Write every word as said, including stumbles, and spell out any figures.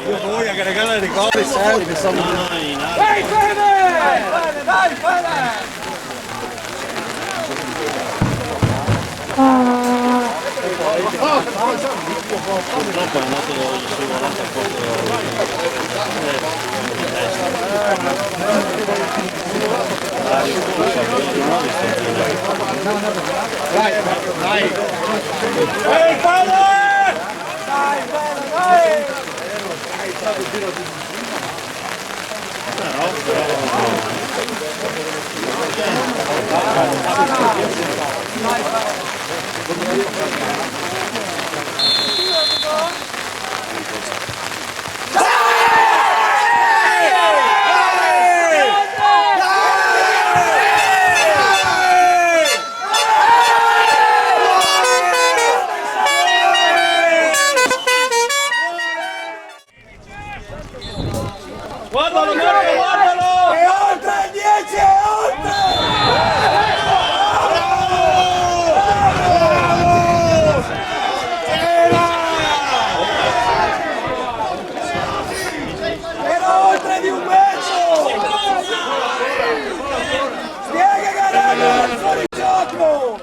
Io voglio che regala i ricordi seri, che sono... Vai, Fede! Vai, Fede! Vai, Fede! Purtroppo è andato su un'altra cosa. Vai, vai! Guardalo, Marco, guardalo! E oltre, dieci e oltre! Bravo! Bravo! Era! Era oltre di un metro! Spiega che era fuori gioco!